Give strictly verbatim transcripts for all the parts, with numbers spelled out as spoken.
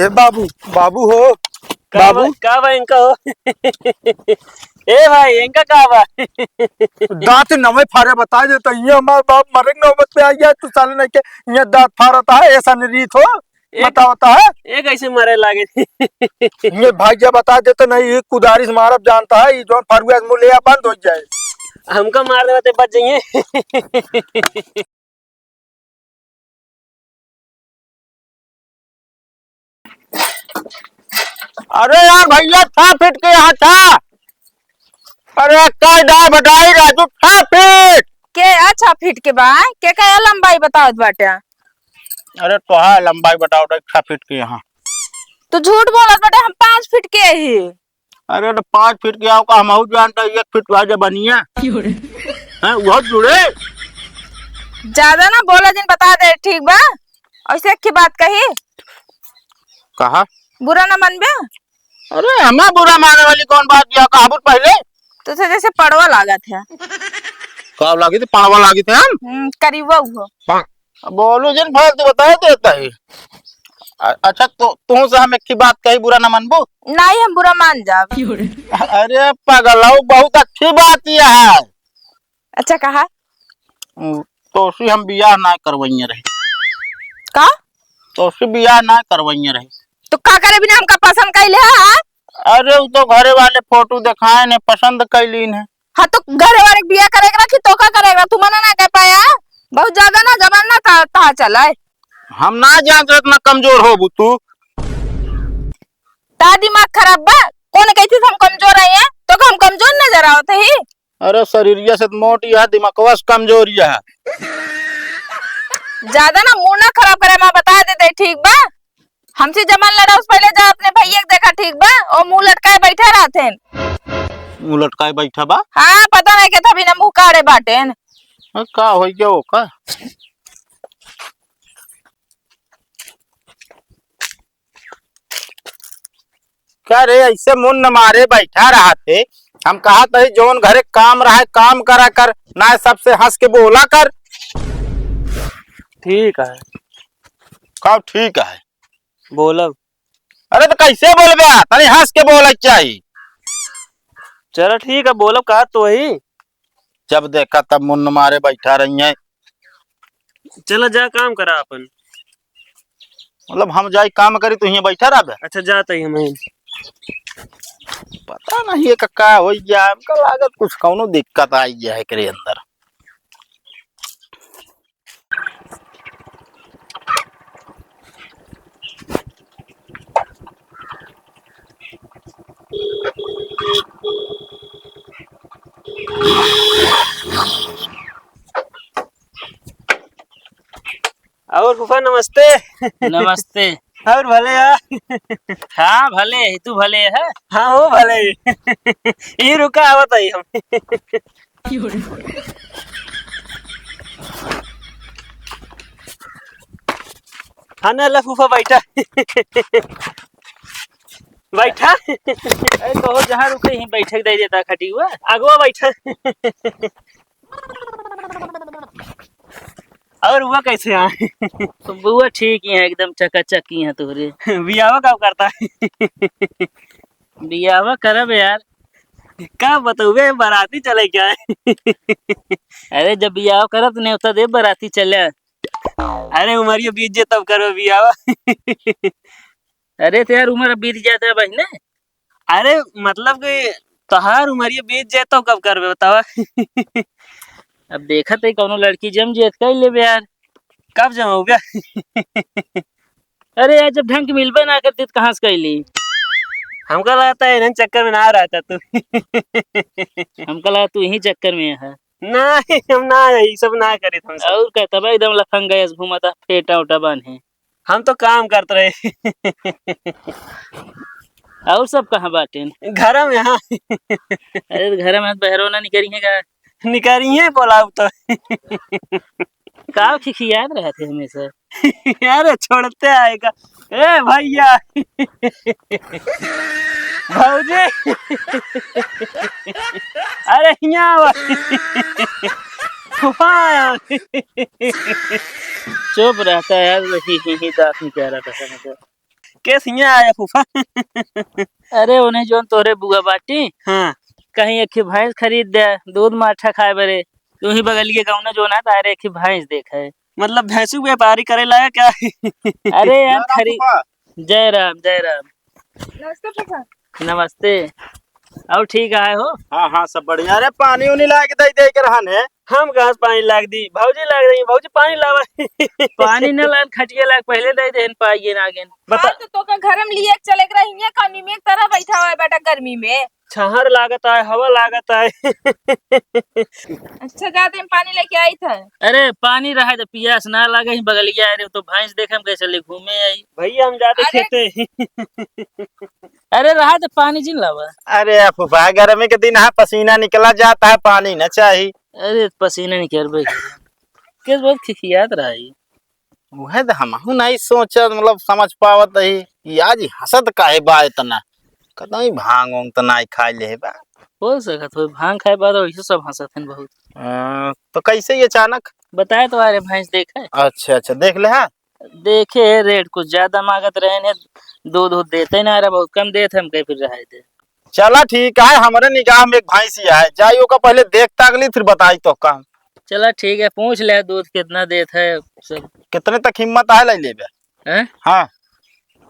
ए बाबू, बाबू हो, का बाबू। बा, का बा इनका हो? ए भाई, इनका का बा? दाँत नवे फारे बता दे तो ये हमार बाप मरे के नौबत पे आ गया, तू साले नहीं के ये दाँत फारता है, ऐसा नहीं रीत हो, एक बतावता है। एक ऐसे मरे लागे। ये भाई क्या बता दे तो नहीं, ये कुदारी से मारब जानता है, ये जौन फरुआ से मुँह ले आ बंद हो जाए। हमका मार देवे ते बच जाइए। अरे यार भैया, छह फीट के यहाँ था। अरे कई डाय बटाई राजू, छह फीट। के आ छह फीट के बा? के का लंबाई बतावत बाटे? अरे तोहार लंबाई बतावत है छह फीट के यहाँ। तू झूठ बोलत बाटे, हम पाँच फीट के ही। अरे तो पाँच फीट के आओ का, हम हूँ जानता एक फीट वाले बनिया। हैं, वो जुड़े। ज्यादा ना बोला जिन, बता दे, ठीक बा? ऐसे एक ही बात कही। कहा? बुरा ना मनबे? अरे हमें बुरा माने वाली कौन बात किया, कहा बुत पहले? तुझे जैसे पड़वा लागत है। का लागी थे, पड़वा लागी थे हम? हम्म, करीबा हुआ। बोलू जिन फालतू बताए देता है। अ-, अच्छा, तो तुमसे हम एक ही बात कही, बुरा ना मनबू? नहीं, हम बुरा मान जाब। अरे पगलाऊ, बहुत अच्छी बात यह है। अच्छा, कहा? हम्म, तोसी हम बियाह ना करवइये रही। का? तोसी बियाह ना करवइये रही। तो का करे बिना हमका पसंद कैले है, हाँ? अरे, वो तो घरे वाले फोटो दिखाए ने, पसंद कैलीन है। हाँ, तो घरे वाले के बियाह करे के रखी, तो का करे के रहा? तू मना ना कर पाया? बहुत ज्यादा ना जमाना था, था चला है। हम ना जानते इतना कमजोर होबू तू। ता दिमाग खराब बा? कौन कहती हम कमजोर आई हैं? तो का हम कमजोर नजर आवत ही? अरे, शरीरिया से तो मोटी है, दिमागवा से कमजोरी है। ज्यादा ना मूड ना खराब करे, मैं बता देते, ठीक बा? हमसे जबान लड़ा, उस पहले जा अपने भैया के देखा, ठीक बा? ओ मुंह लटकाए बैठा रहते हैं। मुंह लटकाए बैठा बा? हाँ, पता नहीं के तभी ना मुंह काढ़े बाटेन। हाँ, का होई गया वो का? का रे, ऐसे मुंड मारे बैठा रहत है? हम कहत ही, जौन घरे काम रहे, काम करा कर, ना सबसे हँस के बोला कर। ठीक है। का ठीक है? बोलब। अरे तो कैसे बोलबे? तनी हँस के बोले के चाही। चलो ठीक है, बोलब, कहा तो वही। जब देखा तब मुंड मारे बैठा रही है। चला जा, काम करा अपन। मतलब हम जाई काम करी, तू हियाँ बैठा रहबे? अच्छा, जाता ही हम। पता नहीं ये का, का हो गया, हमका लागत कुछ कौनो दिक्कत आई गया है एकरे अंदर। और फूफा नमस्ते। नमस्ते। और भले है? हाँ भले है, तू भले है? हाँ हो भले। ये रुका, आवत ही हम। हाँ ना, ला फूफा बैठा। बैठा। अरे तो जहाँ रुके ही बैठक दे देता खटिया। आगवा बैठा। और हुआ कैसे है? तो बुआ ठीक ही है, एकदम चकाचक ही है तोहरे। बियाह कब करता है? बियाह करब यार। का बतउबे, बाराती चले क्या है? अरे जब बियाह करब तो नेवता दे, बाराती चले। अरे उमरिया बीत जे तब करबे बियाह। अरे तो यार उमर अब बीत जाता है बहिने। अरे मतलब कि तोहार उमरिया बीत जाए तो कब करबे बतावा? अब देखत ही कौनो लड़की जम जाए तो कर लेबे यार। कब जमाउबे? अरे यार जब ढंग के मिलबे ना करती तो कहाँ से कैली? हमका लगता है इन्हन चक्कर में ना रहता तू। हमका लगा तू यही चक्कर में है। नहीं, हम ना, ये सब ना करी हम सब। और का, तब एकदम लफंगा यस घूमता, फेटा उटा बांधे। हम तो काम करत रहे। और सब कहाँ बाटेन? घर में, हाँ। अरे, तो घर में बहरो ना निकरी है का? निकरी है, बोलाऊ तो। का खिखियात रहते हमेशा? अरे, छोड़ते आएगा। ए भैया। भौजी। अरे, हियाँ आवा। फूफा आया। चुप रहता है यार, ही, ही, ही, दांत निकाल रहा था। केस हियाँ आया फूफा? अरे, उन्हें जौन तोहरे बुआ बाटी, हाँ। कहीं एक ठे भैंस खरीद दे, दूध माठा खाए बरे। तू ही बगलिए गाँव ना जौन है, तारे एक ठे भैंस देखे। मतलब भैंसू के व्यापारी करे लागा क्या? अरे यार, ना, ना, खरी-, फूफा। जय राम, जय राम। नमस्ते फूफा। नमस्ते। और ठीक है हो? हाँ, हाँ, सब बढ़िया। अरे, पानी उनी लाके दे, दे के रहन है। हम कहाँ से पानी लाके दी? भौजी लाके दी, भौजी पानी लावा। पानी न लान, खटिया लाग, पहले दे देन, पाई गेन, आ गेन। बता। हाँ, तो तोका घर में लिए चले के रही है, का निमे के तरह बैठा हुआ है बेटा गर्मी में? छहर लागत है, हवा लागत है। अच्छा, जाते हम पानी लेके आई था। अरे, पानी रहा तो पियास ना लागे, बगलिया, अरे, तो भैंस देखे हम कैसे ले घूमे आई। भैया, हम जाते अरे। खेते। अरे, रहा तो पानी जिन लावा। अरे, फूफा, गर्मी के दिन है, पसीना निकला जाता है, पानी न चाही। अरे, पसीना निकल भाई। केस बहुत खिखियात रहा है। उहे तो हमहू नहीं सोचत, मतलब, समझ पावत ही कि आज ही हंसत काहे बा इतना। कतई भांग उंग तो नहीं खा ले बा। हो सकत हो, भांग खाए बाद वैसे सब हंसत हैं बहुत। अ, तो कैसे ये अचानक? बताए तो, अरे, भैंस देखे। अच्छा, अच्छा, देख ले, हाँ। देखे है रेट कुछ ज्यादा मांगत रहे ने, दूध दूध देते ना रहे, बहुत कम देत है, हम कहे फिर रहे दे। चला ठीक है, हमरे निगाह में एक भैंसिया है, जाई ओका पहले देख ताक ली, फिर बताई तो काम। चला ठीक है, पूछ ले दूध कितना देत है सब। कितने तक हिम्मत है ले लेबे? हैं? हाँ।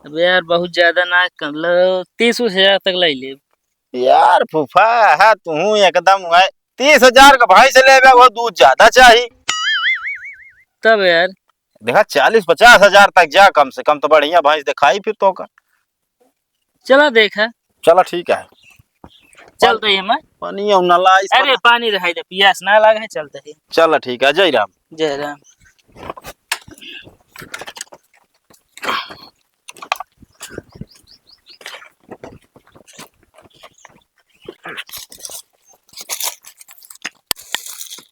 अब यार बहुत ज्यादा ना कर लो, तीस उस हजार तक ले लेब। यार फूफा, है तू एकदम है, तीस हजार का भैंस लेबे, वो दूध ज्यादा चाही। तब यार। देखा, चालीस पचास हजार तक जा, कम से कम तो बढ़िया भैंस दिखाई फिर तो का। चला देखा। चला ठीक है। चल रही है मैं। पानी और ना लाई, अरे पानी रहे दे, पियास ना लागे है, चल रही। चला ठीक है, जय राम। जय राम।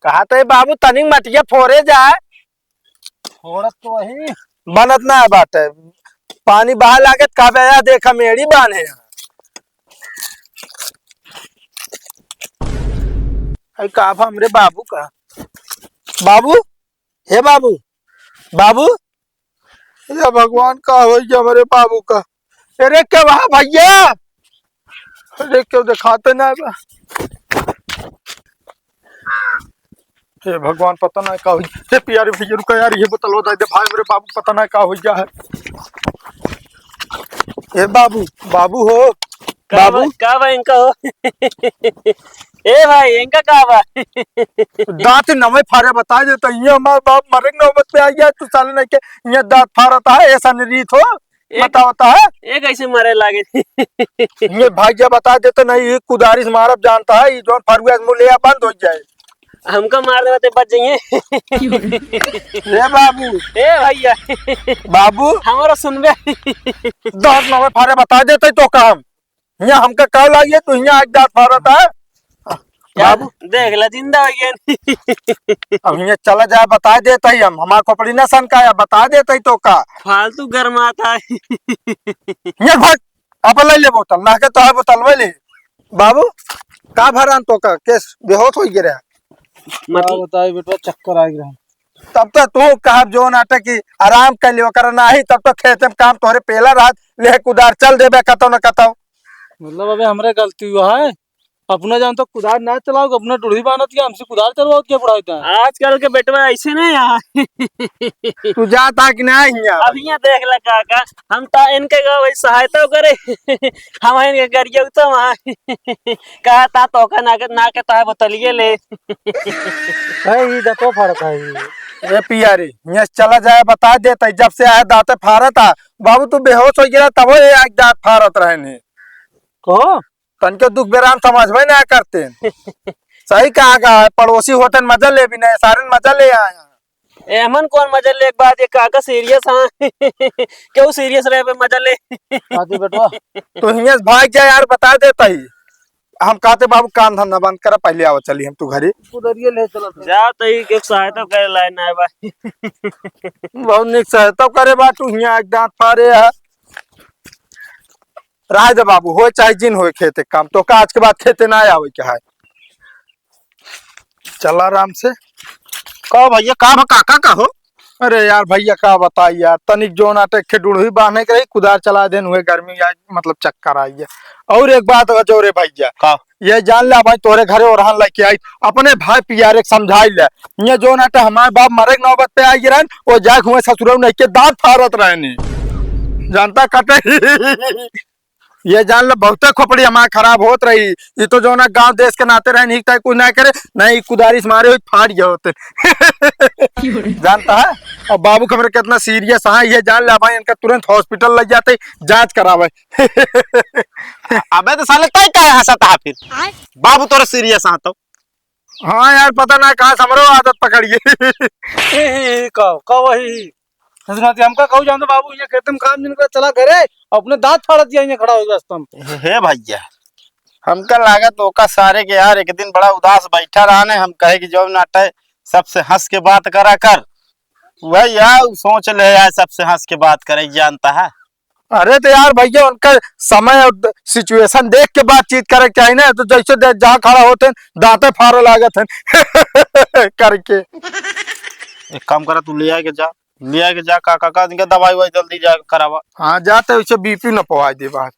कहा तो बाबू तनिक मटिया फोरे जाए। फोड़त तो वही। बनत ना बाटे। पानी बहा लागत का बे, या देखा मेड़ी बांधे। अरे का बा हमरे बाबू का? बाबू, हे बाबू, बाबू, हे भगवान का होई गया हमरे बाबू का? अरे के बा भैया? अरे केहू देखाते ना बा। हे भगवान, पता ना का होई। हे पियारे भैया, रुका यार, ये बोतलवा दे दे भाई, मेरे बाबू, पता ना का होई गया है। हे बाबू, बाबू हो, का बाबू। बा-, का बा इनका हो? ए भाई, इनका का बा? दांत नवे फारे बता दे तो ये हमार बाप मरे के नौबत पे आ गया, तू साले नहीं के ये दांत फारत है, ऐसा नहीं रीत हो। एक बताओ तो है। एक ऐसे मारे लागे। ये भाई क्या बता देते नहीं, ये कुदारी से मारब जानता है, ये जौन फरुआ से मुँह ले आ बंद हो जाए। हमका मार देवे ते बच जाइए। रे बाबू। ए भैया। बाबू। हमारा सुनबे। दस नवे फारे बता देते तो काम। यहाँ हमका का लागिए, तू यहाँ एक दांत फारत है। यार, बाबू। देख ला, जिंदा हो गया। अब हियाँ चला जाए, बता देता ही हम, हमार खोपड़ी ना सनकाया, बता देता ही तो का। फालतू गरमाता है। ये भाग, अपन ले ले बोतल, ना के तो है बोतल, ले। बाबू, का भरान तो का, केस बेहोश हो गया रहा। मतलब? का बताई बेटवा, चक्कर आ गया। तब तो तू कहा जो नाटक की आराम कर लियो, कर नाही, तब तो खेत में काम तोहरे पेला रहत, ले कुदार चल देबे कतौ न कतौ। मतलब अबे हमरे गलती हुआ है, अपना जान तो कुदार ना चलाओ, अपना डुढ़ी बानत के हमसे कुदार चलवाओ क्या बुढ़ाई ता? आजकल के बेटवा ऐसे नहीं यार। तू जाता कि नहीं हियाँ? अब हियाँ देख ले काका, हम ता इनके गाँव में सहायता करे, हम इनके गरिया तो वहाँ कहा ता तो का ना के, ना के ता बोतलिए ले। है, ई दतो फरत है ई। ए पियारी, हियाँ से चला जाए, बता देता, जब से आए दांते फारत आ। बाबू तू बेहोश हो गया, तबो ये आज दांत फारत रहने। कहो? तनके दुख बेराम समझबे ना करते। सही कहा का है, पड़ोसी होतन मजा ले भी नहीं, सारन मजा ले आया। एमन कौन मजा ले, एक बात ये काका सीरियस हाँ। क्यों सीरियस रहे पे मजा ले। आते बेटवा। तो हियाँ से भाग जा यार, बता देता ही। हम कहते बाबू काम धंधा बंद करा, पहले आओ चली हम तू घरे। कुदरिये ले चला था। जा तो ही एक सहायता करे लाए ना है भाई। बहुत निक सहायता करे बा तू, हियाँ एक दांत फारे है। राय दे बाबू, होए चाहे जिन होए खेते काम, तो का आज के बाद खेते ना आवे के है। चला आराम से। का भैया, का भा काका का हो? अरे यार भइया, का बताई यार, तनिक जौन आटे खे डुड़ही बान्हे के रही, कुदार चला देन हुए, गर्मी आज मतलब चक्कर आई है। और एक बात बचो रे भइया, का? ये जान ले, अब तोरे घरे ओरहन लेके आई, अपने भाई पियारे के समझाई ले। ये जौन आटे हमारे बाप मरे के नौबत पे आई रहन, वो जाके हुए ससुरऊ नहीं के दांत फाड़त रहने, जानता कटे। ये जान लो, बहुते खोपड़ी हमार खराब होत रही। ये तो जौन गांव देश के नाते रहे, नहीं तय कुछ ना करे, नहीं कुदारी से मारे हुई फाड़ गए होते। जानता है, अब बाबू के हमरे कितना सीरियस है, ये जान ले भाई, इनका तुरंत हॉस्पिटल ले जाते, जांच करावे। अबे तो साले तय काहे हंसत है फिर? आय। बाबू तोरा सीरियस है तो? हाँ यार, पता ना कहाँ से हमरो आदत पकड़ गई। ए, ए, ए, का, का वही? ससुराती हमका कहू जानतो बाबू, ये खेत में काम जिन कर चला घरे, अपने दांत फाड़त दिया, ये खड़ा हो गया रास्ता में। हे, हे भइया, हमका लागत ओका सारे के यार एक दिन बड़ा उदास बैठा रहने, हम कहे कि जौन नाटे सबसे हंस के बात करा कर, वही यार सोच ले यार सबसे हंस के बात करे, जानता है। अरे तो यार भइया, उनका समय और द-, सिचुएशन देख के बातचीत करे के चाही ना, तो जैसे दे-, जहाँ खड़ा होते हैं, दांते फाड़े लागत हैं। करके। एक काम करा, तू ले आके जा, ले आके जा, का, का, का, इनका दवाई ववाई जल्दी जा करावा। हाँ, जाते वैसे बीपी न पवाई दे बाहर।